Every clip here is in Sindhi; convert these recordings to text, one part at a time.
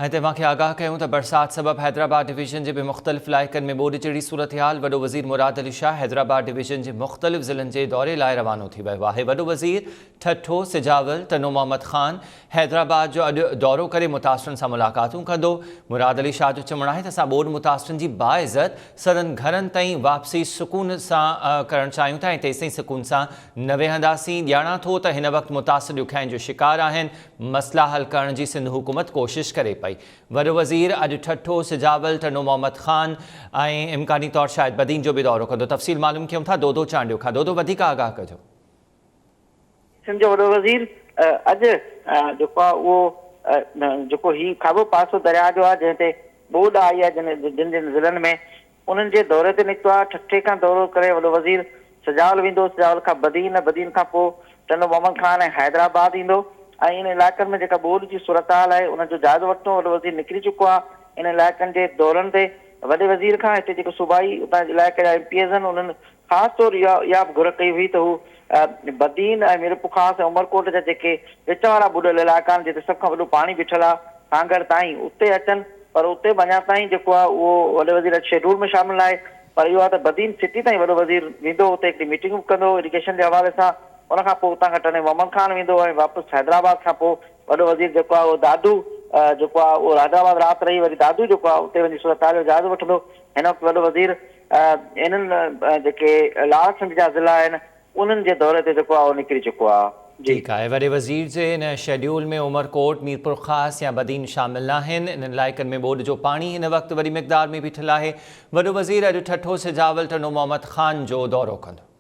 ۽ توهان کي آگاهه ڪيون ته برسات سبب حيدرآباد ڊويزن جي به مختلف علائقن ۾ ٻوڏ جهڙي صورتحال، وڏو وزير مراد علي شاهه حيدرآباد ڊويزن جي مختلف ضلعن جي دوري لاء روانو ٿي ويو آهي، وڏو وزير ٺٽو، سجاول، ٽنڊو محمد خان، حيدرآباد جو اڄ دورو ڪري متاثرن سان ملاقاتون ڪندو، مراد علي شاهه جو چوڻ آهي ته اسان ٻوڏ متاثرن جي باعزت سندن گهرن تائين واپسي سڪون سان ڪرڻ چاهيون ٿا ۽ تيستائين سڪون سان نه ويهنداسين، ڄاڻان ٿو ته هن وقت متاثر ڏکيائين جو شڪار آهن، مسئلا حل ڪرڻ جي سنڌ حڪومت ڪوشش ڪري پئي. وڏو وزير اڄ ٺٽو، سجاول، ٽنڊو محمد خان ۽ امڪاني طور شايد بدين جو به دورو ڪندو. تفصيل معلوم ڪيون ٿا دودو چانڊيو کان. دودو وڌيڪ آگاهه ڪجو. سنڌ جو وڏو وزير اڄ جيڪو آهي اهو جيڪو هي کاٻو پاسو درياء جو آهي جنهن تي ٻوڏ آئي آهي جن جن ضلعن ۾ انهن جي دوري تي نڪتو آهي، ٺٽي کان دورو ڪري وڏو وزير سجاول ويندو، سجاول کان بدين، بدين کان پوء ٽنڊو محمد خان ۽ حيدرآباد ايندو ۽ ان علائقن ۾ جيڪا ٻوڏ جي صورتحال آهي ان جو جائزو وٺندو، وڏو وزير نڪري چڪو آهي ان علائقن جي دورن تي، وڏي وزير کان هتي جيڪي صوبائي اتان جي علائقي جا ايم پي ايز آهن انهن خاص طور اها اها به گهر ڪئي هئي ته هو بدين ۽ ميرپورخاص ۽ عمرڪوٽ جا جيڪي وچ وارا ٻڏل علائقا آهن جتي سڀ کان وڏو پاڻي بيٺل آهي سانگهڙ تائين اتي اچن پر اتي به اڃا تائين جيڪو آهي اهو وڏي وزير اڄ شيڊول ۾ شامل ناهي پر اهو آهي ته بدين سٽي تائين وڏو وزير ويندو اتي هڪڙي ميٽنگ به ڪندو ايريگيشن جي حوالي سان ان کان پوء اتان کان ٽنڊي محمد خان ويندو ۽ واپس حيدرآباد کان پوء وڏو وزير جيڪو آهي اهو دادو جيڪو آهي اهو حيدرآباد رات رهي وري دادو جيڪو آهي اتي وڃي صورتحال جو جائزو وٺندو هن وقت وڏو وزير انهن جيڪي لاڙ سنڌ جا ضلعا آهن انهن جي دوري تي جيڪو آهي اهو نڪري چڪو آهي. جي. ٺيڪ آهي وڏي وزير جي ان شيڊيول ۾ عمرڪوٽ، ميرپورخاص يا بدين شامل ناهن، انهن علائقن ۾ ٻوڏ جو پاڻي هن وقت وڏي مقدار ۾ بيٺل آهي، وڏو وزير اڄ ٺٽو، سجاول، ٽنڊو محمد خان جو دورو ڪندو.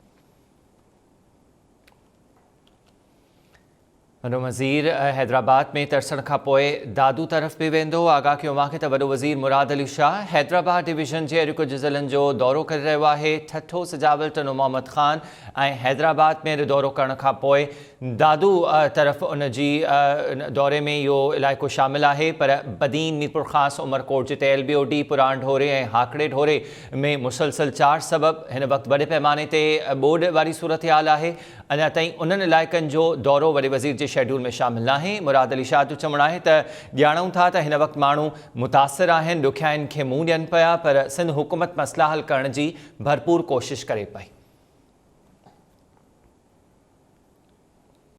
وڏو وزير حيدرآباد ۾ ترسڻ کانپوء دادو طرف به ويندو. آگاهه ڪيو اوهان کي ته وڏو وزير مراد علي شاهه حيدرآباد ڊويزن جي اڄ ڪجهه ضلعن جو دورو ڪري رهيو آهي. ٺٽو، سجاول، ٽنڊو محمد خان ۽ حيدرآباد ۾ اڄ دورو ڪرڻ کانپوء دادو طرف ان جي دوري ۾ اهو علائقو شامل آهي پر بدين، ميرپورخاص، عمرڪوٽ جتي ايل بي او ڊي، پراڻ ڍوري ۽ هاڪڙي ڍوري ۾ مسلسل چارج سبب هن وقت وڏي پئماني تي ٻوڏ واري صورتحال آهي. اڃا تائين انهن علائقن جو دورو وڏي وزير جي شيڊول ۾ شامل ناهي. مراد علي شاهه جو چوڻ آهي ته ڄاڻون ٿا ته هن وقت ماڻهو متاثر آهن، ڏکيائين کي منهن ڏين پيا پر سنڌ حڪومت مسئلا حل ڪرڻ جي ڀرپور ڪوشش ڪري پئي.